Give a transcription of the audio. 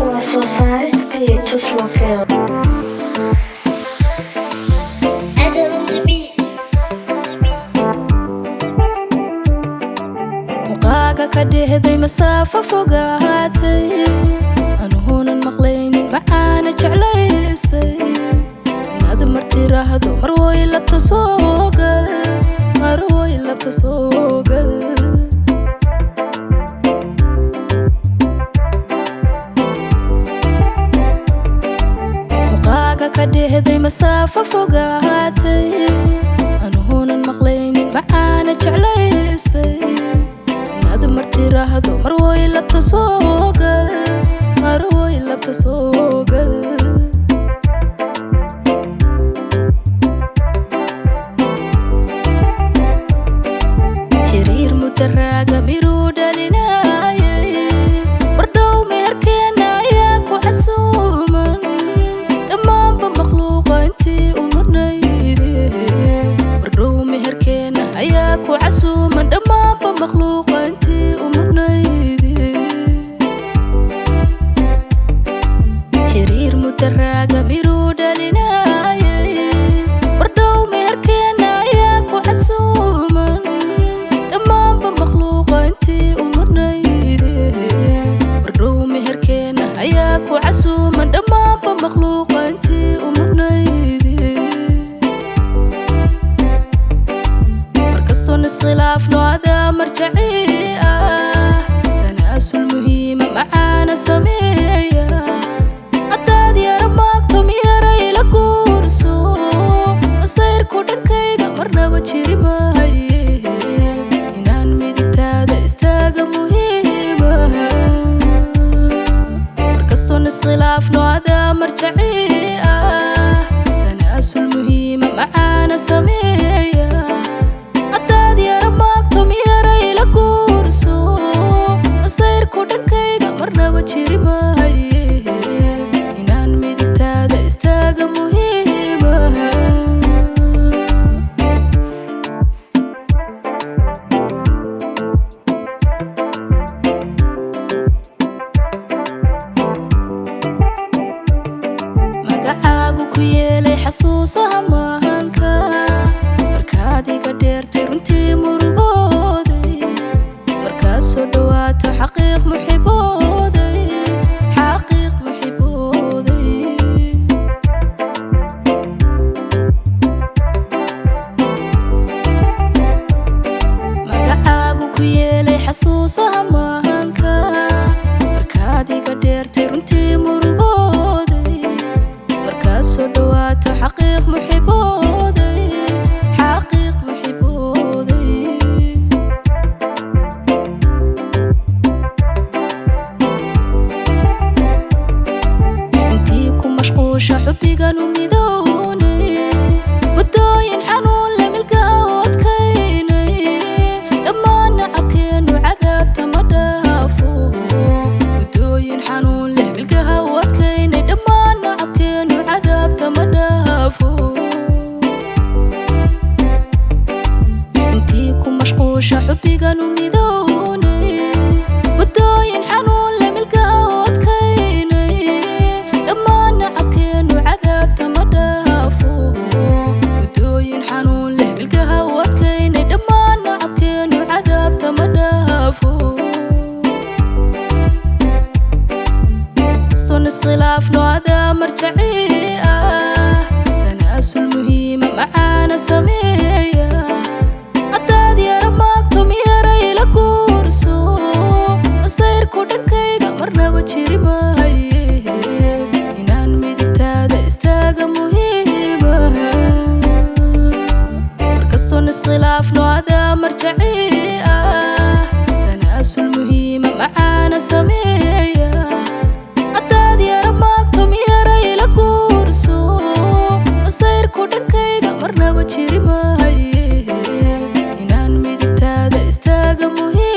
Waa soo saaristii Tusmo Film. Adam on the beat. On the beat. Muqaaga ka dhehday masaafo fogaatay, anuhunan maqlaynin, macaana jeclaystay inaad mar tiraahdo marwoy labta soo gal, marwoy labta soo gal. Muqaaga ka dhehday masaafo fogaatay, anuhunan maqlaynin, macaana jeclaystay inaad mar tiraahdo marwoy labta soo gal, marwoy labta soo gal. Xiriir mudaraaga miruu dhalinayay, wardhow meherkeena ayaa ku casuuman dhammaanba makhluuqa intii u mudnayde. Wardhow meherkeena ayaa ku casuuman dhammaanba makhluuqa intii u mudnayde. Xiriir mudaraaga miruu dhalinayay, wardhow meherkeena ayaa ku casuuman dhammaanba makhluuqa intii u mudnayde. Wardhow meherkeena ayaa ku casuuman dhammaanba makhluuqa intii u mudnayde. Markastoon iskhilaafno adaa marjacii ah, tanaasul muhiima macaana sameeya. Haddaad yara maagto miyara ila guurso, masayrku dhankayga marnaba jiri maaye, inaan midigtaada istaaga muhiima. Markastoon iskhilaafno adaa marjacii ah, tanaasul muhiima macaana sameeya. Haddaad yara maagto miyara ila guurso, masayrku dhankayga marnaba jiri maaye, inaan midigtaada istaaga muhiima. Magacaagu ku yeelay xasuusaha mahanka, markaad iga dheertay runtii murugooday, markaad soo dhawaato xaqiiq muxibooday, xaqiiq muxibooday. Magacaagu ku yeelay xasuusaha mahanka, markaad iga dheertay runtii murugooday, markaad soo dhawaato xaqiiq muxibooday, xaqiiq muxibooday. Intii ku mashquusha xubbigan u midownay, muddooyin xanuun le milkaha u adkaynay, dhammaan nacabkeennu cadaabta ma dhaafo. Muddooyin xanuun leh milkaha u adkaynay, dhammaan nacabkeennu cadaabta ma dhaafo. Intii ku mashquusha xubbigan u midownay, muddooyin xanuun le milkaha u adkaynay, dhammaan nacabkeennu cadaabta ma dhaafo. Muddooyin xanuun leh milkaha u adkaynay, dhammaan nacabkeennu cadaabta ma dhaafo. Son iskhilaafno adaa marjacii ah, tanaasul muhiima macaana sameeya. Haddaad yara maagto miyara ila guurso, masayrku dhankayga marnaba jiri maaye, inaan midigtaada istaaga muhiima. Markastoon iskhilaafno adaa marjacii ah, tanaasul muhiima macaana sameeya. Haddaad yara maagto miyara ila guurso, masayrku dhankayga marnaba jiri maaye, inaan midigtaada istaaga muhiima.